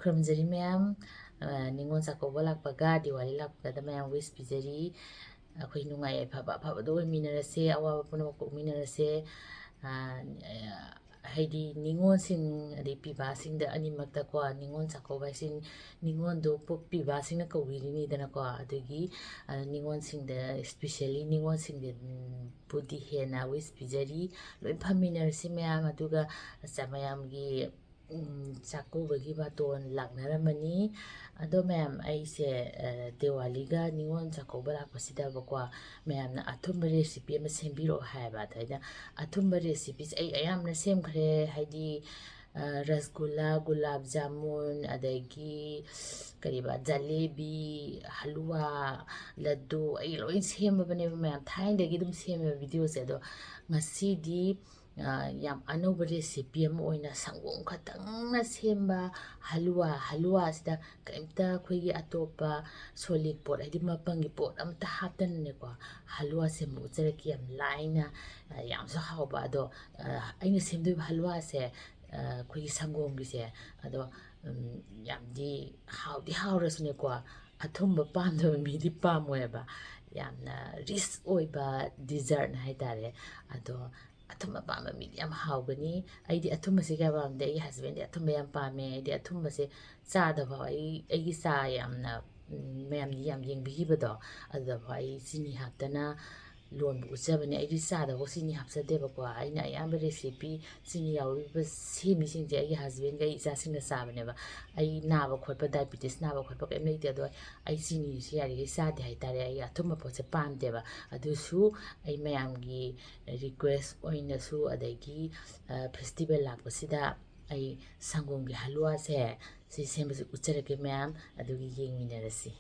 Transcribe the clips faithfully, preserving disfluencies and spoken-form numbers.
ꯈꯨꯔꯨꯝꯖꯔꯤ ꯃꯌꯥꯝ꯫ ꯑ, ꯅꯤꯉꯣꯜ ꯆꯥꯛꯀꯧꯕ ꯂꯥꯛꯄꯒ, ꯗꯤꯋꯥꯂꯤ ꯂꯥꯛꯄꯒꯗ ꯃꯌꯥꯝ wish ꯄꯤꯖꯔꯤ꯫ ꯑꯩꯈꯣꯏ ꯅꯨꯡꯉꯥꯏ ꯌꯥꯏꯐꯕ ꯑꯐꯕꯗ ꯑꯣꯏꯃꯤꯟꯅꯔꯁꯦ, ꯑꯋꯥꯕ ꯄꯨꯝꯅꯃꯛ ꯀꯣꯛꯃꯤꯟꯅꯔꯁꯦ꯫ ꯑ, ꯍꯥꯏꯗꯤ ꯅꯤꯉꯣꯜꯁꯤꯡ ꯑꯗꯩ ꯄꯤꯕꯥꯁꯤꯡꯗ ꯑꯅꯤꯃꯛꯇꯀꯣ, ꯅꯤꯉꯣꯜ ꯆꯥꯛꯀꯧꯕ ꯍꯥꯏꯁꯤ ꯅꯤꯉꯣꯜꯗꯣ ꯄꯣꯛ-, ꯄꯤꯕꯥꯁꯤꯡꯅ ꯀꯧꯕꯤꯔꯤꯅꯤꯗꯅꯀꯣ꯫ ꯑꯗꯨꯒꯤ, ꯑ, ꯅꯤꯉꯣꯜꯁꯤꯡꯗ, especially ꯅꯤꯉꯣꯜꯁꯤꯡꯗ, ꯎꯝ, ꯕꯨꯗꯤ ꯍꯦꯟꯅ wish ꯄꯤꯖꯔꯤ꯫ ꯂꯣꯏ ꯐꯃꯤꯟꯅꯔꯁꯤ ꯃꯌꯥꯝ, ꯑꯗꯨꯒ ꯆ-, ꯃꯌꯥꯝꯒꯤ ꯎꯝ, ꯆꯥꯛꯀꯧꯕꯒꯤ ꯕꯥꯇꯣꯟ ꯂꯥꯛꯅꯔꯝꯃꯅꯤ꯫ ꯑꯗꯣ ꯃꯌꯥꯝ, ꯑꯩꯁꯦ, ꯑ, ꯗꯤꯋꯥꯂꯤꯒ ꯅꯤꯉꯣꯜ ꯆꯥꯛꯀꯧꯕ ꯂꯥꯛꯄꯁꯤꯗꯕꯀꯣ, ꯃꯌꯥꯝꯅ ꯑꯊꯨꯝꯕ recipe ꯑꯃ ꯁꯦꯝꯕꯤꯔꯛꯑꯣ ꯍꯥꯏꯌꯦꯕ꯫ ꯑꯗ ꯑꯩꯅ ꯑꯊꯨꯝꯕ recipeꯁꯦ ꯑꯩ ꯑꯌꯥꯝꯕꯅ ꯁꯦꯝꯈ꯭ꯔꯦ꯫ ꯍꯥꯏꯗꯤ, ꯑ, ꯔꯁꯒꯨꯜꯂꯥ, ꯒꯨꯂꯥꯞ ꯖꯥꯃꯨꯟ, ꯑꯗꯒꯤ ꯀꯔꯤꯕ, ꯖꯂꯦꯕꯤ, ꯍꯂꯨꯋꯥ, ꯂꯗꯨ, ꯑꯩ ꯂꯣꯏ ꯁꯦꯝꯃꯕꯅꯦꯕ ꯃꯌꯥꯝ꯫ ꯊꯥꯏꯅꯗꯒꯤ ꯑꯗꯨꯝ ꯁꯦꯝꯃꯦꯕ videoꯁꯦ꯫ ꯑꯗꯣ ꯉꯁꯤꯗꯤ ꯑ, ꯌꯥꯝ ꯑꯅꯧꯕ recipe ꯑꯃ ꯑꯣꯏꯅ ꯁꯪꯒꯣꯝ ꯈꯛꯇꯪꯅ ꯁꯦꯝꯕ ꯍꯂꯨꯋꯥ, ꯍꯂꯨꯋꯥꯁꯤꯗ ꯀꯔꯤꯝꯇ ꯑꯩꯈꯣꯏꯒꯤ ꯑꯇꯣꯞꯄ solid ꯄꯣꯠ, ꯍꯥꯏꯗꯤ ꯃꯄꯪꯒꯤ ꯄꯣꯠ ꯑꯃꯇ ꯍꯥꯞꯇꯅꯅꯦꯀꯣ, ꯍꯂꯨꯋꯥ ꯁꯦꯝꯕ ꯎꯠꯆꯔꯛꯀꯦ꯫ ꯌꯥꯝ ꯂꯥꯏꯅ, ꯑ, ꯌꯥꯝꯁꯨ ꯍꯥꯎꯕ꯫ ꯑꯗꯣ, ꯑ, ꯑꯩꯅ ꯁꯦꯝꯗꯣꯏꯕ ꯍꯂꯨꯋꯥꯁꯦ, ꯑ, ꯑꯩꯈꯣꯏꯒꯤ ꯁꯪꯒꯣꯝꯒꯤꯁꯦ, ꯑꯗꯣ, ꯎꯝ, ꯌꯥꯝꯗꯤ ꯍꯥꯎꯗꯤ ꯍꯥꯎꯔꯁꯨꯅꯦꯀꯣ, ꯑꯊꯨꯝꯕ ꯄꯥꯝꯗꯕ ꯃꯤꯗꯤ ꯄꯥꯝꯃꯣꯏꯕ꯫ ꯌꯥꯝꯅ rich ꯑꯣꯏꯕ dessertꯅꯦ ꯍꯥꯏꯇꯥꯔꯦ꯫ ꯑꯗꯣ ꯑꯊꯨꯝꯕ ꯄꯥꯝꯕ ꯃꯤꯗꯤ ꯌꯥꯝ ꯍꯥꯎꯒꯅꯤ꯫ ꯑꯩꯗꯤ ꯑꯊꯨꯝꯕꯁꯦ ꯀꯌꯥ ꯄꯥꯝꯗꯦ꯫ ꯑꯩꯒꯤ husbandꯗꯤ ꯑꯊꯨꯝꯕ ꯌꯥꯝ ꯄꯥꯝꯃꯦ꯫ ꯑꯩꯗꯤ ꯑꯊꯨꯝꯕꯁꯦ ꯆꯥꯗꯐꯥꯎ, ꯑꯩ, ꯑꯩꯒꯤ ꯆꯥ ꯌꯥꯝꯅ, ꯎꯝ, ꯃꯌꯥꯝꯅ ꯌꯥꯝ ꯌꯦꯡꯕꯤꯈꯤꯕꯗꯣ, ꯑꯗꯨꯗꯐꯥꯎ ꯑꯩ ꯆꯤꯅꯤ ꯍꯥꯞꯇꯅ ꯂꯣꯟꯕ ꯎꯠꯆꯕꯅꯦ꯫ ꯑꯩꯗꯤ ꯆꯥꯗꯐꯥꯎ ꯆꯤꯅꯤ ꯍꯥꯞꯆꯗꯦꯕꯀꯣ꯫ ꯑꯩꯅ ꯑꯌꯥꯝꯕ recipe ꯆꯤꯅꯤ ꯌꯥꯎꯔꯤꯕ ꯁꯦꯝꯃꯤꯁꯤꯡꯁꯦ ꯑꯩꯒꯤ husbandꯒ ꯑꯩ ꯏꯆꯥꯁꯤꯡꯅ ꯆꯥꯕꯅꯦꯕ꯫ ꯑꯩ ꯅꯥꯕ ꯈꯣꯠꯄ, diabetes ꯅꯥꯕ ꯈꯣꯠꯄ ꯀꯔꯤꯝ ꯂꯩꯇꯦ꯫ ꯑꯗꯣ ꯑꯩ ꯆꯤꯅꯤꯁꯦ ꯌꯥꯔꯤꯈꯩ ꯆꯥꯗꯦ ꯍꯥꯏꯇꯥꯔꯦ꯫ ꯑꯩ ꯑꯊꯨꯝꯕ ꯄꯣꯠꯁꯦ ꯄꯥꯝꯗꯦꯕ꯫ ꯑꯗꯨꯁꯨ ꯑꯩ ꯃꯌꯥꯝꯒꯤ request ꯑꯣꯏꯅꯁꯨ, ꯑꯗꯒꯤ, ꯑ, festival ꯂꯥꯛꯄꯁꯤꯗ ꯑꯩ ꯁꯪꯒꯣꯝꯒꯤ ꯍꯂꯨꯋꯥꯁꯦ ꯁꯤ ꯁꯦꯝꯕꯁꯦ ꯎꯠꯆꯔꯛꯀꯦ ꯃꯌꯥꯝ, ꯑꯗꯨꯒꯤ ꯌꯦꯡꯃꯤꯟꯅꯔꯁꯤ꯫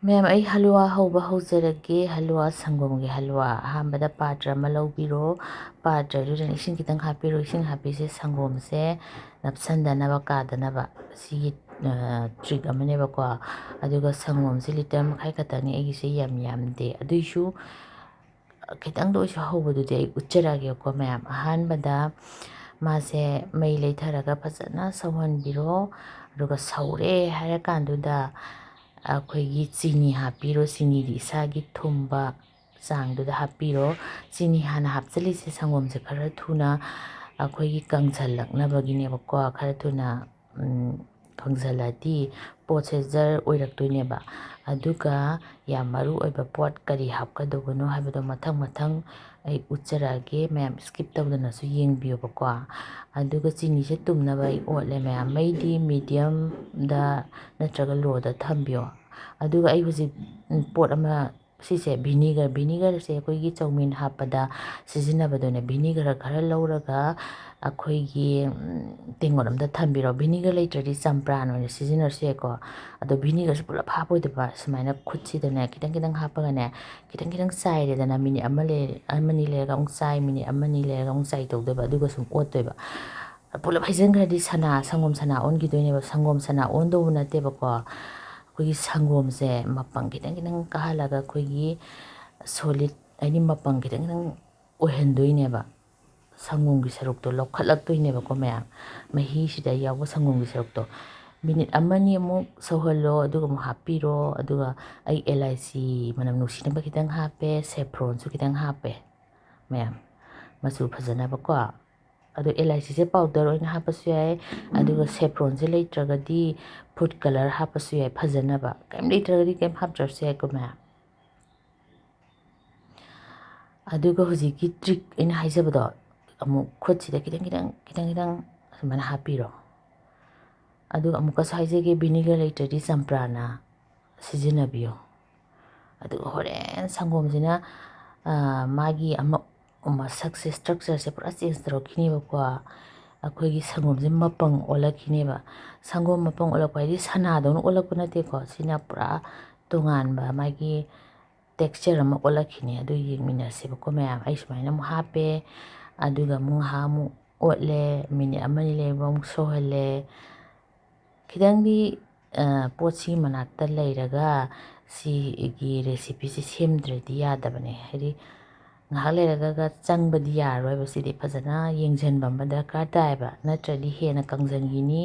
ꯃꯌꯥꯝ, ꯑꯩ ꯍꯂꯨꯋꯥ ꯍꯧꯕ ꯍꯧꯖꯔꯒꯦ꯫ ꯍꯂꯨꯋꯥ, ꯁꯪꯒꯣꯝꯒꯤ ꯍꯂꯨꯋꯥ꯫ ꯑꯍꯥꯟꯕꯗ ꯄꯥꯇ꯭ꯔ ꯑꯃ ꯂꯧꯕꯤꯔꯣ꯫ ꯄꯥꯇ꯭ꯔꯗꯨꯗ ꯏꯁꯤꯡ ꯈꯤꯇꯪ ꯍꯥꯞꯄꯤꯔꯣ꯫ ꯏꯁꯤꯡ ꯍꯥꯞꯄꯤꯁꯦ ꯁꯪꯒꯣꯝꯁꯦ ꯅꯞꯁꯟꯗꯅꯕ, ꯀꯥꯗꯅꯕ꯫ ꯁꯤꯒꯤ, ꯑ, trick ꯑꯃꯅꯦꯕꯀꯣ꯫ ꯑꯗꯨꯒ ꯁꯪꯒꯣꯝꯁꯦ litre ꯃꯈꯥꯏ ꯈꯛꯇꯪꯅꯤ ꯑꯩꯒꯤꯁꯦ, ꯌꯥꯝ ꯌꯥꯝꯗꯦ꯫ ꯑꯗꯨꯏꯁꯨ ꯈꯤꯇꯪꯗ ꯑꯣꯏꯁꯨ ꯍꯧꯕꯗꯨꯗꯤ ꯑꯩ ꯎꯠꯆꯔꯛꯑꯒꯦꯀꯣ ꯃꯌꯥꯝ꯫ ꯑꯍꯥꯟꯕꯗ ꯃꯥꯁꯦ ꯃꯩ ꯂꯩꯊꯔꯒ ꯐꯖꯅ ꯁꯧꯍꯟꯕꯤꯔꯣ꯫ ꯑꯗꯨꯒ ꯁꯧꯔꯦ ꯍꯥꯏꯔꯀꯥꯟꯗꯨꯗ ꯑꯩꯈꯣꯏꯒꯤ ꯆꯤꯅꯤ ꯍꯥꯞꯄꯤꯔꯣ꯫ ꯆꯤꯅꯤꯗꯤ ꯏꯁꯥꯒꯤ ꯊꯨꯝꯕ ꯆꯥꯡꯗꯨꯗ ꯍꯥꯞꯄꯤꯔꯣ꯫ ꯆꯤꯅꯤ ꯍꯥꯟꯅ ꯍꯥꯞꯆꯤꯜꯂꯤꯁꯦ ꯁꯪꯒꯣꯝꯁꯦ ꯈꯔ ꯊꯨꯅ ꯑꯩꯈꯣꯏꯒꯤ ꯀꯪꯁꯜꯂꯛꯅꯕꯒꯤꯅꯦꯕꯀꯣ꯫ ꯈꯔ ꯊꯨꯅ, ꯎꯝ, ꯀꯪꯁꯜꯂꯗꯤ ꯄꯣꯠꯁꯦ ꯖꯔ ꯑꯣꯏꯔꯛꯇꯣꯏꯅꯦꯕ꯫ ꯑꯗꯨꯒ ꯌꯥꯝ ꯃꯔꯨ ꯑꯣꯏꯕ ꯄꯣꯠ ꯀꯔꯤ ꯍꯥꯞꯀꯗꯧꯕꯅꯣ ꯍꯥꯏꯕꯗꯣ ꯃꯊꯪ ꯃꯊꯪ ꯑꯩ ꯎꯠꯆꯔꯛꯑꯒꯦ꯫ ꯃꯌꯥꯝ skip ꯇꯧꯗꯅꯁꯨ ꯌꯦꯡꯕꯤꯌꯣꯕꯀꯣ꯫ ꯑꯗꯨꯒ ꯆꯤꯅꯤꯁꯦ ꯇꯨꯝꯅꯕ ꯑꯩ ꯑꯣꯠꯂꯦ ꯃꯌꯥꯝ꯫ ꯃꯩꯗꯤ mediumꯗ ꯅꯠꯇ꯭ꯔꯒ lowꯗ ꯊꯝꯕꯤꯌꯣ꯫ ꯑꯗꯨꯒ ꯑꯩ ꯍꯧꯖꯤꯛ, ꯎꯝ, ꯄꯣꯠ ꯑꯃ, ꯁꯤꯁꯦ vinegar, vinegarꯁꯦ ꯑꯩꯈꯣꯏꯒꯤ ꯆꯧꯃꯤꯟ ꯍꯥꯞꯄꯗ ꯁꯤꯖꯤꯟꯅꯕꯗꯨꯅꯦ꯫ Vinegar ꯈꯔ ꯂꯧꯔꯒ ꯑꯩꯈꯣꯏꯒꯤ, ꯎꯝ, ꯇꯦꯡꯀꯣꯠ ꯑꯝꯗ ꯊꯝꯕꯤꯔꯣ꯫ Vinegar ꯂꯩꯇ꯭ꯔꯗꯤ ꯆꯝꯄ꯭ꯔꯥꯟ ꯑꯣꯏꯅ ꯁꯤꯖꯤꯟꯅꯔꯁꯨ ꯌꯥꯏꯀꯣ꯫ ꯑꯗꯣ vinegarꯁꯦ ꯄꯨꯂꯞ ꯍꯥꯞꯄꯣꯏꯗꯕ, ꯁꯨꯃꯥꯏꯅ ꯈꯨꯠꯁꯤꯗꯅꯦ ꯈꯤꯇꯪ ꯈꯤꯇꯪ ꯍꯥꯞꯄꯒꯅꯦ, ꯈꯤꯇꯪ ꯈꯤꯇꯪ ꯆꯥꯏꯔꯦꯗꯅ꯫ ꯃꯤꯅꯤꯠ ꯑꯃ ꯂꯩ-, ꯑꯃꯅꯤ ꯂꯩꯔꯒ ꯑꯃꯨꯛ ꯆꯥꯏ, ꯃꯤꯅꯤꯠ ꯑꯃꯅꯤ ꯂꯩꯔꯒ ꯑꯃꯨꯛ ꯆꯥꯏ ꯇꯧꯗꯣꯏꯕ, ꯑꯗꯨꯒ ꯁꯨꯝ ꯑꯣꯠꯇꯣꯏꯕ꯫ ꯄꯨꯂꯞ ꯍꯩꯖꯤꯟꯈ꯭ꯔꯗꯤ ꯁꯅꯥ, ꯁꯪꯒꯣꯝ ꯁꯅꯥ ꯑꯣꯟꯈꯤꯗꯣꯏꯅꯦꯕ꯫ ꯁꯪꯒꯣꯝ ꯁꯅꯥ ꯑꯣꯟꯗꯧꯕ ꯅꯠꯇꯦꯕꯀꯣ꯫ ꯑꯩꯈꯣꯏꯒꯤ ꯁꯪꯒꯣꯝꯁꯦ ꯃꯄꯪ ꯈꯤꯇꯪ ꯈꯤꯇꯪ ꯀꯥꯍꯜꯂꯒ ꯑꯩꯈꯣꯏꯒꯤ solid, ꯍꯥꯏꯗꯤ ꯃꯄꯪ ꯈꯤꯇꯪ ꯈꯤꯇꯪ ꯑꯣꯏꯍꯟꯗꯣꯏꯅꯦꯕ꯫ ꯁꯪꯒꯣꯝꯒꯤ ꯁꯔꯨꯛꯇꯣ ꯂꯧꯈꯠꯂꯛꯇꯣꯏꯅꯦꯕꯀꯣ ꯃꯌꯥꯝ, ꯃꯍꯤꯁꯤꯗ ꯌꯥꯎꯕ ꯁꯪꯒꯣꯝꯒꯤ ꯁꯔꯨꯛꯇꯣ꯫ ꯃꯤꯅꯤꯠ ꯑꯃꯅꯤ ꯑꯃꯨꯛ ꯁꯧꯍꯜꯂꯣ, ꯑꯗꯨꯒ ꯑꯃꯨꯛ ꯍꯥꯞꯄꯤꯔꯣ꯫ ꯑꯗꯨꯒ ꯑꯩ ꯑꯦꯂꯥꯏꯆꯤ ꯃꯅꯝ ꯅꯨꯡꯁꯤꯅꯕ ꯈꯤꯇꯪ ꯍꯥꯞꯄꯦ, saffronꯁꯨ ꯈꯤꯇꯪ ꯍꯥꯞꯄꯦ ꯃꯌꯥꯝ, ꯃꯆꯨ ꯐꯖꯅꯕꯀꯣ꯫ ꯑꯗꯣ ꯑꯦꯂꯥꯏꯆꯤꯁꯦ powder ꯑꯣꯏꯅ ꯍꯥꯞꯄꯁꯨ ꯌꯥꯏ, ꯑꯗꯨꯒ saffronꯁꯦ ꯂꯩꯇ꯭ꯔꯒꯗꯤ food colour ꯍꯥꯞꯄꯁꯨ ꯌꯥꯏ ꯐꯖꯅꯕ꯫ ꯀꯩꯝ ꯂꯩꯇ꯭ꯔꯒꯗꯤ ꯀꯩꯝ ꯍꯥꯞꯇ꯭ꯔꯁꯨ ꯌꯥꯏꯀꯣ ꯃꯌꯥꯝ꯫ ꯑꯗꯨꯒ ꯍꯧꯖꯤꯛꯀꯤ trick ꯑꯩꯅ ꯍꯥꯏꯖꯕꯗꯣ, ꯑꯃꯨꯛ ꯈꯨꯠꯁꯤꯗ ꯈꯤꯇꯪ ꯈꯤꯇꯪ, ꯈꯤꯇꯪ ꯈꯤꯇꯪ ꯑꯗꯨꯃꯥꯏꯅ ꯍꯥꯞꯄꯤꯔꯣ꯫ ꯑꯗꯨꯒ ꯑꯃꯨꯛꯀꯁꯨ ꯍꯥꯏꯖꯒꯦ, vinegar ꯂꯩꯇ꯭ꯔꯗꯤ ꯆꯝꯄ꯭ꯔꯥꯅ ꯁꯤꯖꯤꯟꯅꯕꯤꯌꯣ꯫ ꯑꯗꯨꯒ ꯍꯣꯔꯦꯟ ꯁꯪꯒꯣꯝꯁꯤꯅ, ꯑ, ꯃꯥꯒꯤ ꯑꯃ, ꯃꯁꯛꯁꯦ, structureꯁꯦ ꯄꯨꯔꯥ change ꯇꯧꯔꯛꯈꯤꯅꯦꯕꯀꯣ꯫ ꯑꯩꯈꯣꯏꯒꯤ ꯁꯪꯒꯣꯝꯁꯦ ꯃꯄꯪ ꯑꯣꯜꯂꯛꯈꯤꯅꯦꯕ꯫ ꯁꯪꯒꯣꯝ ꯃꯄꯪ ꯑꯣꯜꯂꯛꯄ ꯍꯥꯏꯗꯤ ꯁꯅꯥꯗꯧꯅ ꯑꯣꯜꯂꯛꯄ ꯅꯠꯇꯦꯀꯣ꯫ ꯁꯤꯅ ꯄꯨꯔꯥ ꯇꯣꯉꯥꯟꯕ ꯃꯥꯒꯤ texture ꯑꯃ ꯑꯣꯜꯂꯛꯈꯤꯅꯤ꯫ ꯑꯗꯨ ꯌꯦꯡꯃꯤꯟꯅꯁꯦꯕꯀꯣ ꯃꯌꯥꯝ꯫ ꯑꯩ ꯁꯨꯃꯥꯏꯅ ꯑꯃꯨꯛ ꯍꯥꯞꯄꯦ, ꯑꯗꯨꯒ ꯑꯃꯨꯛ ꯉꯥꯏꯍꯥꯛ ꯑꯃꯨꯛ ꯑꯣꯠꯂꯦ, ꯃꯤꯅꯤꯠ ꯑꯃꯅꯤ ꯂꯩꯕ ꯑꯃꯨꯛ ꯁꯧꯍꯜꯂꯦ꯫ ꯈꯤꯇꯪꯗꯤ, ꯑ, ꯄꯣꯠꯁꯤꯒꯤ ꯃꯅꯥꯛꯇ ꯂꯩꯔꯒ ꯁꯤꯒꯤ recipeꯁꯦ ꯁꯦꯝꯗ꯭ꯔꯗꯤ ꯌꯥꯗꯕꯅꯦ꯫ ꯍꯥꯏꯗꯤ ꯉꯥꯏꯍꯥꯛ ꯂꯩꯔꯒ ꯆꯪꯕꯗꯤ ꯌꯥꯔꯔꯣꯏꯕ꯫ ꯁꯤꯗꯤ ꯐꯖꯅ ꯌꯦꯡꯁꯤꯟꯕ ꯑꯃ ꯗꯔꯀꯥꯔ ꯇꯥꯏꯌꯦꯕ, ꯅꯠꯇ꯭ꯔꯗꯤ ꯍꯦꯟꯅ ꯀꯪꯁꯤꯟꯈꯤꯅꯤ,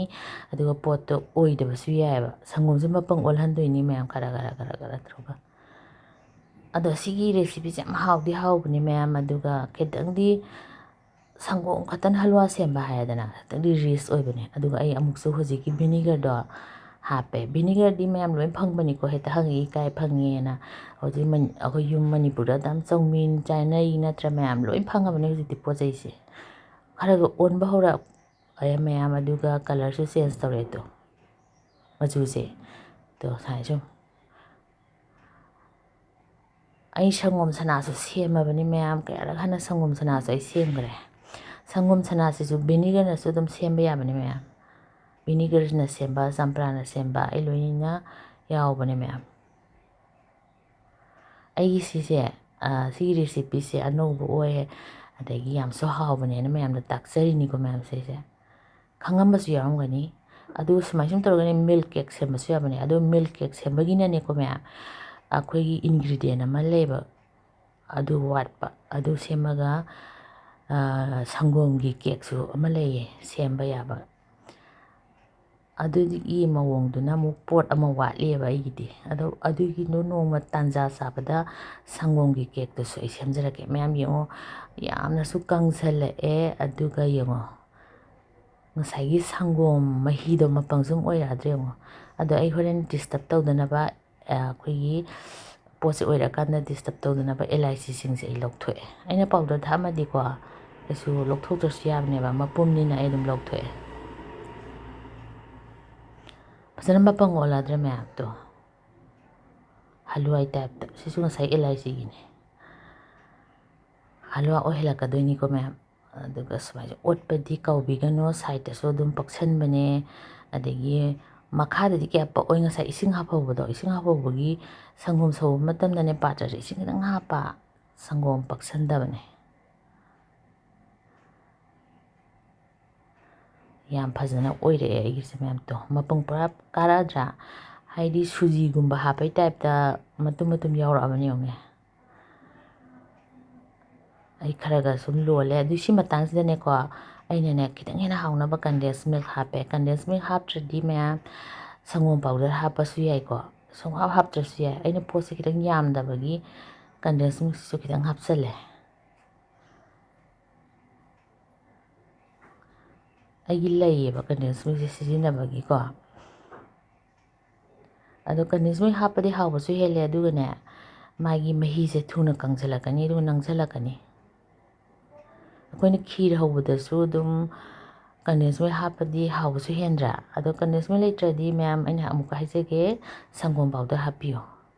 ꯑꯗꯨꯒ ꯄꯣꯠꯇꯣ ꯑꯣꯏꯗꯕꯁꯨ ꯌꯥꯏꯌꯦꯕ꯫ ꯁꯪꯒꯣꯝꯁꯦ ꯃꯄꯪ ꯑꯣꯜꯍꯟꯗꯣꯏꯅꯤ ꯃꯌꯥꯝ, ꯈꯔ ꯈꯔ ꯈꯔ ꯈꯔ ꯇꯧꯔꯒ꯫ ꯑꯗꯣ ꯁꯤꯒꯤ recipeꯁꯦ ꯌꯥꯝ ꯍꯥꯎꯗꯤ ꯍꯥꯎꯕꯅꯤ ꯃꯌꯥꯝ, ꯑꯗꯨꯒ ꯈꯤꯇꯪꯗꯤ ꯁꯪꯒꯣꯝ ꯈꯛꯇꯅ ꯍꯜꯋꯥ ꯁꯦꯝꯕ ꯍꯥꯏꯔꯦꯗꯅ, ꯈꯤꯇꯪꯗꯤ rich ꯑꯣꯏꯕꯅꯦ꯫ ꯑꯗꯨꯒ ꯑꯩ ꯑꯃꯨꯛꯁꯨ ꯍꯧꯖꯤꯛꯀꯤ vinegarꯗꯣ ꯍꯥꯞꯄꯦ꯫ Vinegarꯗꯤ ꯃꯌꯥꯝ ꯂꯣꯏ ꯐꯪꯕꯅꯤꯀꯣ, ꯍꯦꯛꯇ ꯍꯪꯉꯤ ꯀꯥꯏ ꯐꯪꯉꯦꯅ꯫ ꯍꯧꯖꯤꯛ ꯃꯅꯤ-, ꯑꯩꯈꯣꯏ ꯌꯨꯝ ꯃꯅꯤꯄꯨꯔꯗ ꯑꯗꯨꯝ ꯆꯧꯃꯤꯟ, ꯆꯥꯅꯩ ꯅꯠꯇ꯭ꯔꯥ ꯃꯌꯥꯝ? ꯂꯣꯏ ꯐꯪꯉꯕꯅꯦ ꯍꯧꯖꯤꯛꯇꯤ ꯄꯣꯠ ꯆꯩꯁꯦ꯫ ꯈꯔꯒ ꯑꯣꯟꯕ ꯍꯧꯔꯛꯑꯦ ꯃꯌꯥꯝ, ꯑꯗꯨꯒ colourꯁꯨ change ꯇꯧꯔꯛꯑꯦ ꯇꯣ, ꯃꯆꯨꯁꯦ꯫ ꯇꯣ, ꯁꯨꯃꯥꯏꯅ ꯁꯨꯝ꯫ ꯑꯩ ꯁꯪꯒꯣꯝ ꯁꯅꯥꯁꯨ ꯁꯦꯝꯃꯕꯅꯤ ꯃꯌꯥꯝ, ꯀꯌꯥꯔꯛ ꯍꯥꯟꯅ ꯁꯪꯒꯣꯝ ꯁꯅꯥꯁꯨ ꯑꯩ ꯁꯦꯝꯈ꯭ꯔꯦ꯫ ꯁꯪꯒꯣꯝ ꯁꯅꯥꯁꯤꯁꯨ vinegarꯅꯁꯨ ꯑꯗꯨꯝ ꯁꯦꯝꯕ ꯌꯥꯕꯅꯤ ꯃꯌꯥꯝ꯫ Vinegarꯅ ꯁꯦꯝꯕ, ꯆꯝꯄ꯭ꯔꯥꯅ ꯁꯦꯝꯕ, ꯑꯩ ꯂꯣꯏꯅ ꯌꯥꯎꯕꯅꯦ ꯃꯌꯥꯝ꯫ ꯑꯩꯒꯤ ꯁꯤꯁꯦ, ꯑ, ꯁꯤꯒꯤ recipeꯁꯦ ꯑꯅꯧꯕ ꯑꯣꯏ, ꯑꯗꯒꯤ ꯌꯥꯝꯁꯨ ꯍꯥꯎꯕꯅꯦꯅ ꯃꯌꯥꯝꯗ ꯇꯥꯛꯆꯔꯤꯅꯤꯀꯣ ꯃꯌꯥꯝ꯫ ꯁꯤꯁꯦ ꯈꯪꯉꯝꯕꯁꯨ ꯌꯥꯎꯔꯝꯒꯅꯤ꯫ ꯑꯗꯨ ꯁꯨꯃꯥꯏ ꯁꯨꯝ ꯇꯧꯔꯒꯅꯦ milk cake ꯁꯦꯝꯕꯁꯨ ꯌꯥꯕꯅꯦ꯫ ꯑꯗꯣ milk cake ꯁꯦꯝꯕꯒꯤꯅꯅꯦꯀꯣ ꯃꯌꯥꯝ, ꯑꯩꯈꯣꯏꯒꯤ ingredient ꯑꯃ ꯂꯩꯕ, ꯑꯗꯨ ꯋꯥꯠꯄ꯫ ꯑꯗꯨ ꯁꯦꯝꯃꯒ, ꯑ, ꯁꯪꯒꯣꯝꯒꯤ cakeꯁꯨ ꯑꯃ ꯂꯩꯌꯦ ꯁꯦꯝꯕ ꯌꯥꯕ꯫ ꯑꯗꯨꯒꯤ ꯃꯑꯣꯡꯗꯨꯅ ꯑꯃꯨꯛ ꯄꯣꯠ ꯑꯃ ꯋꯥꯠꯂꯤꯑꯕ ꯑꯩꯒꯤꯗꯤ꯫ ꯑꯗꯣ ꯑꯗꯨꯒꯤꯗꯣ ꯅꯣꯡꯃ ꯇꯥꯟꯖꯥ ꯆꯥꯕꯗ ꯁꯪꯒꯣꯝꯒꯤ cakeꯇꯨꯁꯨ ꯑꯩ ꯁꯦꯝꯖꯔꯛꯀꯦ꯫ ꯃꯌꯥꯝ ꯌꯦꯡꯉꯣ, ꯌꯥꯝꯅꯁꯨ ꯀꯪꯁꯜꯂꯛꯑꯦ꯫ ꯑꯗꯨꯒ ꯌꯦꯡꯉꯣ, ꯉꯁꯥꯏꯒꯤ ꯁꯪꯒꯣꯝ ꯃꯍꯤꯗꯣ ꯃꯄꯪ ꯁꯨꯝ ꯑꯣꯏꯔꯛꯑꯗ꯭ꯔꯥ ꯌꯦꯡꯉꯣ꯫ ꯑꯗꯣ ꯑꯩ ꯍꯣꯔꯦꯟ disturb ꯇꯧꯗꯅꯕ, ꯑ, ꯑꯩꯈꯣꯏꯒꯤ ꯄꯣꯠꯁꯦ ꯑꯣꯏꯔꯛꯑꯀꯥꯟꯗ disturb ꯇꯧꯗꯅꯕ ꯏꯂꯥꯏꯆꯤꯁꯤꯡꯁꯦ ꯑꯩ ꯂꯧꯊꯣꯛꯑꯦ꯫ ꯑꯩꯅ powder ꯊꯥꯛꯑꯝꯃꯗꯤꯀꯣ ꯀꯩꯁꯨ ꯂꯧꯊꯣꯛꯇ꯭ꯔꯁꯨ ꯌꯥꯕꯅꯦꯕ, ꯃꯄꯨꯝꯅꯤꯅ ꯑꯩ ꯑꯗꯨꯝ ꯂꯧꯊꯣꯛꯑꯦ꯫ ꯐꯖꯅ ꯃꯄꯪ ꯑꯣꯜꯂꯗ꯭ꯔꯥ ꯃꯌꯥꯝꯗꯣ? ꯍꯜꯋꯥꯏ typeꯇ꯫ ꯁꯤꯁꯨ ꯉꯁꯥꯏ ꯏꯂꯥꯏꯆꯤꯒꯤꯅꯦ꯫ ꯍꯜꯋꯥ ꯑꯣꯏꯍꯜꯂꯛꯀꯗꯣꯏꯅꯤꯀꯣ ꯃꯌꯥꯝ꯫ ꯑꯗꯨꯒ ꯁꯨꯃꯥꯏꯅ ꯑꯣꯠꯄꯗꯤ ꯀꯥꯎꯕꯤꯒꯅꯨ, sideꯇꯁꯨ ꯑꯗꯨꯝ ꯄꯛꯁꯟꯕꯅꯦ꯫ ꯑꯗꯒꯤ ꯃꯈꯥꯗꯗꯤ ꯀꯌꯥ ꯄꯛꯑꯣꯏ, ꯉꯁꯥꯏ ꯏꯁꯤꯡ ꯍꯥꯞꯍꯧꯕꯗꯣ, ꯏꯁꯤꯡ ꯍꯥꯞꯍꯧꯕꯒꯤ ꯁꯪꯒꯣꯝ ꯁꯧꯕ ꯃꯇꯝꯗꯅꯦ ꯄꯥꯇ꯭ꯔꯁꯦ ꯏꯁꯤꯡ ꯈꯤꯇꯪ ꯍꯥꯞꯄ, ꯁꯪꯒꯣꯝ ꯄꯛꯁꯟꯗꯕꯅꯦ꯫ ꯌꯥꯝ ꯐꯖꯅ ꯑꯣꯏꯔꯛꯑꯦ ꯑꯩꯒꯤꯁꯦ ꯃꯌꯥꯝꯗꯣ꯫ ꯃꯄꯨꯡ ꯄꯨꯔꯥ ꯀꯥꯔꯛꯑꯗ꯭ꯔꯥ? ꯍꯥꯏꯗꯤ ꯁꯨꯖꯤꯒꯨꯝꯕ ꯍꯥꯞꯄꯩ typeꯇ ꯃꯇꯨꯝ ꯃꯇꯨꯝ ꯌꯥꯎꯔꯛꯑꯕꯅꯦ ꯌꯦꯡꯉꯨꯅꯦ꯫ ꯑꯩ ꯈꯔ ꯈꯔ ꯁꯨꯝ ꯂꯣꯜꯂꯦ꯫ ꯑꯗꯨ ꯁꯤ ꯃꯇꯥꯡꯁꯤꯗꯅꯦꯀꯣ, ꯑꯩꯅꯅꯦ ꯈꯤꯇꯪ ꯍꯦꯟꯅ ꯍꯥꯎꯅꯕ condense milk ꯍꯥꯞꯄꯦ꯫ Condense milk ꯍꯥꯞꯇ꯭ꯔꯗꯤ ꯃꯌꯥꯝ ꯁꯪꯒꯣꯝ powder ꯍꯥꯞꯄꯁꯨ ꯌꯥꯏꯀꯣ, ꯁꯨꯡꯍꯥꯞ ꯍꯥꯞꯇ꯭ꯔꯁꯨ ꯌꯥꯏ꯫ ꯑꯩꯅ ꯄꯣꯠꯁꯦ ꯈꯤꯇꯪ ꯌꯥꯝꯗꯕꯒꯤ condense milkꯁꯤꯁꯨ ꯈꯤꯇꯪ ꯍꯥꯞꯆꯜꯂꯦ꯫ ꯑꯩꯒꯤ ꯂꯩꯌꯦꯕ condense milkꯁꯦ ꯁꯤꯖꯤꯟꯅꯕꯒꯤꯀꯣ꯫ ꯑꯗꯣ condense milk ꯍꯥꯞꯄꯗꯤ ꯍꯥꯎꯕꯁꯨ ꯍꯦꯜꯂꯦ, ꯑꯗꯨꯒꯅꯦ ꯃꯥꯒꯤ ꯃꯍꯤꯁꯦ ꯊꯨꯅ ꯀꯪꯁꯤꯜꯂꯛꯀꯅꯤ, ꯑꯗꯨꯒ ꯅꯪꯁꯤꯜꯂꯛꯀꯅꯤ꯫ ꯑꯩꯈꯣꯏꯅ ꯈꯤꯔ ꯍꯧꯕꯗꯁꯨ ꯑꯗꯨꯝ condense milk ꯍꯥꯞꯄꯗꯤ ꯍꯥꯎꯕꯁꯨ ꯍꯦꯟꯗ꯭ꯔꯥ? ꯑꯗꯣ condense milk ꯂꯩꯇ꯭ꯔꯗꯤ ꯃꯌꯥꯝ, ꯑꯩꯅ ꯑꯃꯨꯛꯀ ꯍꯥꯏꯖꯒꯦ, ꯁꯪꯒꯣꯝ powder ꯍꯥꯞꯄꯤꯌꯣ꯫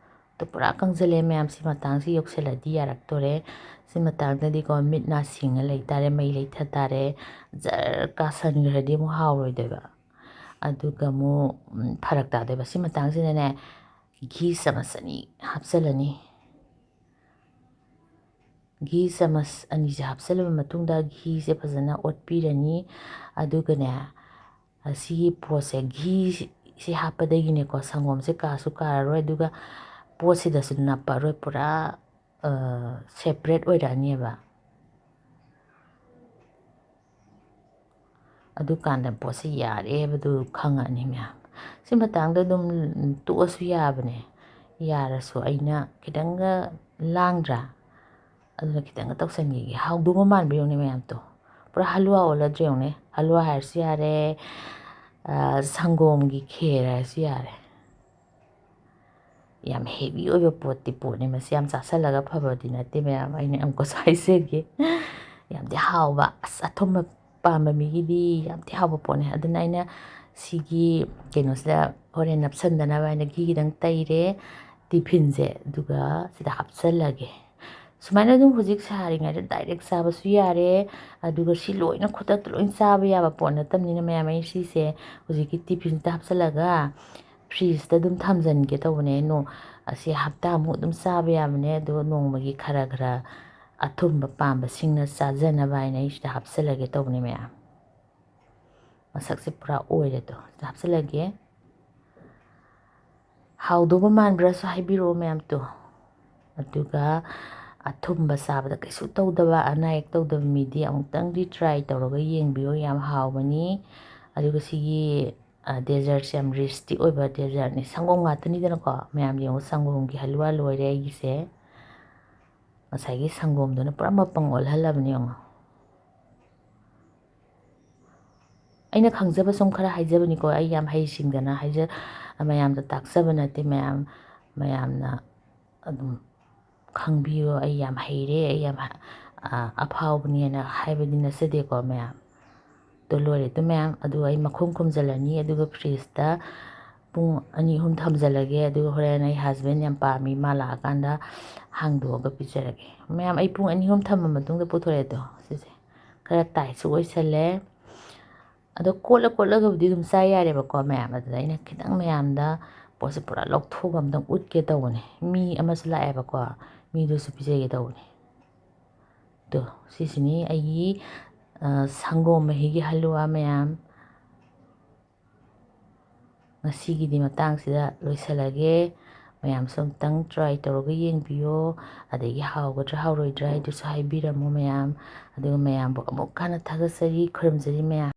ꯑꯗꯣ ꯄꯨꯔꯥ ꯀꯪꯁꯤꯜꯂꯦ ꯃꯌꯥꯝ, ꯁꯤ ꯃꯇꯥꯡꯁꯤ ꯌꯧꯁꯤꯜꯂꯗꯤ ꯌꯥꯔꯛꯇꯣꯔꯦ꯫ ꯁꯤ ꯃꯇꯥꯡꯗꯗꯤꯀꯣ ꯃꯤꯠ ꯅꯥ ꯁꯤꯡꯉ ꯂꯩꯇꯥꯔꯦ, ꯃꯩ ꯂꯩꯊ ꯇꯥꯔꯦ꯫ ꯖꯔ ꯀꯥꯁꯟꯈ꯭ꯔꯗꯤ ꯑꯃꯨꯛ ꯍꯥꯎꯔꯣꯏꯗꯣꯏꯕ꯫ ꯑꯗꯨꯒ ꯑꯃꯨꯛ, ꯎꯝ, ꯐꯔꯛ ꯇꯥꯗꯣꯏꯕ꯫ ꯁꯤ ꯃꯇꯥꯡꯁꯤꯗꯅꯦ ꯘꯤ ꯆꯥꯃꯁ ꯑꯅꯤ ꯍꯥꯞꯆꯤꯜꯂꯅꯤ꯫ ꯘꯤ ꯆꯥꯃꯁ ꯑꯅꯤꯁꯦ ꯍꯥꯞꯆꯤꯜꯂꯕ ꯃꯇꯨꯡꯗ ꯘꯤꯁꯦ ꯐꯖꯅ ꯑꯣꯠꯄꯤꯔꯅꯤ꯫ ꯑꯗꯨꯒꯅꯦ, ꯑꯁꯤꯒꯤ ꯄꯣꯠꯁꯦ, ꯘꯤꯁꯤ ꯍꯥꯞꯄꯗꯒꯤꯅꯦꯀꯣ, ꯁꯪꯒꯣꯝꯁꯦ ꯀꯥꯁꯨ ꯀꯥꯔꯔꯣꯏ, ꯑꯗꯨꯒ ꯄꯣꯠꯁꯤꯗꯁꯨ ꯅꯞꯄꯔꯣꯏ, ꯄꯨꯔꯥ, ꯑ, separate ꯑꯣꯏꯔꯛꯑꯅꯦꯕ꯫ ꯑꯗꯨꯀꯥꯟꯗ ꯄꯣꯠꯁꯤ ꯌꯥꯔꯦ ꯍꯥꯏꯕꯗꯨ ꯈꯪꯉꯛꯑꯅꯤ ꯃꯌꯥꯝ꯫ ꯁꯤ ꯃꯇꯥꯡꯗ ꯑꯗꯨꯝ ꯇꯣꯛꯑꯁꯨ ꯌꯥꯕꯅꯦ꯫ ꯌꯥꯔꯁꯨ ꯑꯩꯅ ꯈꯤꯇꯪꯒ ꯂꯥꯡꯗ꯭ꯔꯥ? ꯑꯗꯨꯅ ꯈꯤꯇꯪꯒ ꯇꯧꯁꯟꯈꯤꯒꯦ꯫ ꯍꯥꯎꯗꯧꯕ ꯃꯥꯟꯕ ꯌꯦꯡꯉꯨꯅꯦ ꯃꯌꯥꯝꯗꯣ꯫ ꯄꯨꯔꯥ ꯍꯜꯋꯥ ꯑꯣꯜꯂꯗ꯭ꯔꯥ ꯌꯦꯡꯉꯨꯅꯦ꯫ ꯍꯜꯋꯥ ꯍꯥꯏꯔꯁꯨ ꯌꯥꯔꯦ, ꯑ, ꯁꯪꯒꯣꯝꯒꯤ ꯈꯦꯔ ꯍꯥꯏꯔꯁꯨ ꯌꯥꯔꯦ꯫ ꯌꯥꯝ heavy ꯑꯣꯏꯕ ꯄꯣꯠꯇꯤ ꯄꯣꯠꯅꯤ ꯃꯁꯤ, ꯌꯥꯝ ꯆꯥꯁꯜꯂꯒ ꯐꯕꯗꯤ ꯅꯠꯇꯦ ꯃꯌꯥꯝ, ꯑꯩꯅ ꯑꯃꯨꯛꯀꯁꯨ ꯍꯥꯏꯖꯒꯦ꯫ ꯌꯥꯝꯗꯤ ꯍꯥꯎꯕ, ꯑꯁ, ꯑꯊꯨꯝꯕ ꯄꯥꯝꯕ ꯃꯤꯒꯤꯗꯤ ꯌꯥꯝꯗꯤ ꯍꯥꯎꯕ ꯄꯣꯠꯅꯤ꯫ ꯑꯗꯨꯅ ꯑꯩꯅ ꯁꯤꯒꯤ ꯀꯩꯅꯣꯁꯤꯗ ꯍꯣꯔꯦꯟ ꯅꯞꯁꯟꯗꯅꯕ ꯍꯥꯏꯅ ꯘꯤ ꯈꯤꯇꯪ ꯇꯩꯔꯦ ꯇꯤꯐꯤꯟꯁꯦ, ꯑꯗꯨꯒ ꯁꯤꯗ ꯍꯥꯞꯆꯜꯂꯒꯦ꯫ ꯁꯨꯃꯥꯏꯅ ꯑꯗꯨꯝ ꯍꯧꯖꯤꯛ ꯁꯥꯔꯤꯉꯩꯗ direct ꯆꯥꯕꯁꯨ ꯌꯥꯔꯦ, ꯑꯗꯨꯒ ꯁꯤ ꯂꯣꯏꯅ ꯈꯨꯗꯛꯇ ꯂꯣꯏ ꯆꯥꯕ ꯌꯥꯕ ꯄꯣꯠ ꯅꯠꯇꯕꯅꯤꯅ ꯃꯌꯥꯝ, ꯑꯩ ꯁꯤꯁꯦ ꯍꯧꯖꯤꯛꯀꯤ ꯇꯤꯐꯤꯟꯁꯤꯗ ꯍꯥꯞꯆꯜꯂꯒ ꯐ꯭ꯔꯤꯖꯇ ꯑꯗꯨꯝ ꯊꯝꯖꯟꯒꯦ ꯇꯧꯕꯅꯦ꯫ ꯅꯣ-, ꯑꯁꯤ ꯍꯞꯇꯥꯃꯨꯛ ꯑꯗꯨꯝ ꯆꯥꯕ ꯌꯥꯕꯅꯦ꯫ ꯑꯗꯣ ꯅꯣꯡꯃꯒꯤ ꯈꯔ ꯈꯔ ꯑꯊꯨꯝꯕ ꯄꯥꯝꯕꯁꯤꯡꯅ ꯆꯥꯖꯅꯕ ꯍꯥꯏꯅ ꯑꯩ ꯁꯤꯗ ꯍꯥꯞꯆꯜꯂꯒꯦ ꯇꯧꯕꯅꯦ ꯃꯌꯥꯝ꯫ ꯃꯁꯛꯁꯦ ꯄꯨꯔꯥ ꯑꯣꯏꯔꯦ꯫ ꯑꯗꯣ ꯁꯤꯗ ꯍꯥꯞꯆꯜꯂꯒꯦ꯫ ꯍꯥꯎꯗꯧꯕ ꯃꯥꯟꯕ꯭ꯔꯥꯁꯨ ꯍꯥꯏꯕꯤꯔꯛꯑꯣ ꯃꯌꯥꯝꯗꯣ꯫ ꯑꯗꯨꯒ ꯑꯊꯨꯝꯕ ꯆꯥꯕꯗ ꯀꯩꯁꯨ ꯇꯧꯗꯕ, ꯑꯅꯥ ꯑꯌꯦꯛ ꯇꯧꯗꯕ ꯃꯤꯗꯤ ꯑꯃꯨꯛꯇꯪꯗꯤ try ꯇꯧꯔꯒ ꯌꯦꯡꯕꯤꯌꯨ, ꯌꯥꯝ ꯍꯥꯎꯕꯅꯤ꯫ ꯑꯗꯨꯒ ꯁꯤꯒꯤ, ꯑ, dessertꯁꯦ ꯌꯥꯝ riskꯇꯤ ꯑꯣꯏꯕ dessertꯅꯤ꯫ ꯁꯪꯒꯣꯝ ꯉꯥꯛꯇꯅꯤꯗꯅꯀꯣ꯫ ꯃꯌꯥꯝ ꯌꯦꯡꯉꯨ, ꯁꯪꯒꯣꯝꯒꯤ ꯍꯜꯂꯨꯋꯥ ꯂꯣꯏꯔꯦ ꯑꯩꯒꯤꯁꯦ꯫ ꯉꯁꯥꯏꯒꯤ ꯁꯪꯒꯣꯝꯗꯨꯅ ꯄꯨꯔꯥ ꯃꯄꯪ ꯑꯣꯜꯍꯜꯂꯕꯅꯤ ꯌꯦꯡꯉꯣ꯫ ꯑꯩꯅ ꯈꯪꯖꯕ ꯁꯨꯝ ꯈꯔ ꯍꯥꯏꯖꯕꯅꯤꯀꯣ꯫ ꯑꯩ ꯌꯥꯝ ꯍꯩꯁꯤꯡꯗꯅ ꯍꯥꯏꯖ-, ꯃꯌꯥꯝꯗ ꯇꯥꯛꯆꯕ ꯅꯠꯇꯦ꯫ ꯃꯌꯥꯝ, ꯃꯌꯥꯝꯅ ꯑꯗꯨꯝ ꯈꯪꯕꯤꯌꯨ, "ꯑꯩ ꯌꯥꯝ ꯍꯩꯔꯦ, ꯑꯩ ꯌꯥꯝ ꯍ-, ꯑ, ꯑꯐꯥꯎꯕꯅꯦꯅ" ꯍꯥꯏꯕꯗꯤ ꯅꯠꯆꯗꯦꯀꯣ ꯃꯌꯥꯝ꯫ ꯑꯗꯨ ꯂꯣꯏꯔꯦ꯫ ꯑꯗꯨ ꯃꯌꯥꯝ ꯑꯗꯨ ꯑꯩ ꯃꯈꯨꯝ ꯈꯨꯝꯖꯤꯜꯂꯅꯤ, ꯑꯗꯨꯒ fridgeꯇ ꯄꯨꯡ ꯑꯅꯤ ꯑꯍꯨꯝ ꯊꯝꯖꯤꯜꯂꯒꯦ꯫ ꯑꯗꯨꯒ ꯍꯣꯔꯦꯟ ꯑꯩ husband ꯌꯥꯝ ꯄꯥꯝꯃꯤ, ꯃꯥ ꯂꯥꯛꯑꯀꯥꯟꯗ ꯍꯥꯡꯗꯣꯛꯑꯒ ꯄꯤꯖꯔꯒꯦ꯫ ꯃꯌꯥꯝ, ꯑꯩ ꯄꯨꯡ ꯑꯅꯤ ꯑꯍꯨꯝ ꯊꯝꯃ ꯃꯇꯨꯡꯗ ꯄꯨꯊꯣꯔꯛꯑꯦ꯫ ꯑꯗꯣ ꯁꯤꯁꯦ ꯈꯔ tightꯁꯨ ꯑꯣꯏꯁꯜꯂꯦ꯫ ꯑꯗꯣ ꯀꯣꯠꯂ ꯀꯣꯠꯂꯒꯕꯨꯗꯤ ꯑꯗꯨꯝ ꯆꯥ ꯌꯥꯔꯦꯕꯀꯣ ꯃꯌꯥꯝ꯫ ꯑꯗꯨꯗ ꯑꯩꯅ ꯈꯤꯇꯪ ꯃꯌꯥꯝꯗ ꯄꯣꯠꯁꯦ ꯄꯨꯔꯥ ꯂꯧꯊꯣꯛꯑꯒ ꯑꯝꯇꯪ ꯎꯠꯀꯦ ꯇꯧꯕꯅꯦ꯫ ꯃꯤ ꯑꯃꯁꯨ ꯂꯥꯛꯑꯦꯕꯀꯣ, ꯃꯤꯗꯨꯁꯨ ꯄꯤꯖꯒꯦ ꯇꯧꯕꯅꯦ꯫ ꯑꯗꯣ ꯁꯤꯁꯤꯅꯤ ꯑꯩꯒꯤ, ꯑ, ꯁꯪꯒꯣꯝ ꯃꯍꯤꯒꯤ ꯍꯜꯂꯨꯋꯥ ꯃꯌꯥꯝ꯫ ꯉꯁꯤꯒꯤꯗꯤ ꯃꯇꯥꯡꯁꯤꯗ ꯂꯣꯏꯁꯤꯜꯂꯒꯦ꯫ ꯃꯌꯥꯝꯁꯨ ꯑꯝꯇꯪ try ꯇꯧꯔꯒ ꯌꯦꯡꯕꯤꯌꯣ꯫ ꯑꯗꯒꯤ ꯍꯥꯎꯒꯗ꯭ꯔꯥ ꯍꯥꯎꯔꯣꯏꯗ꯭ꯔꯥ ꯍꯥꯏꯗꯨꯁꯨ ꯍꯥꯏꯕꯤꯔꯝꯃꯣ ꯃꯌꯥꯝ꯫ ꯑꯗꯨꯒ ꯃꯌꯥꯝꯕꯨ ꯑꯃꯨꯛ ꯍꯟꯅ ꯊꯥꯒꯠꯆꯔꯤ, ꯈꯨꯔꯨꯝꯖꯔꯤ ꯃꯌꯥꯝ꯫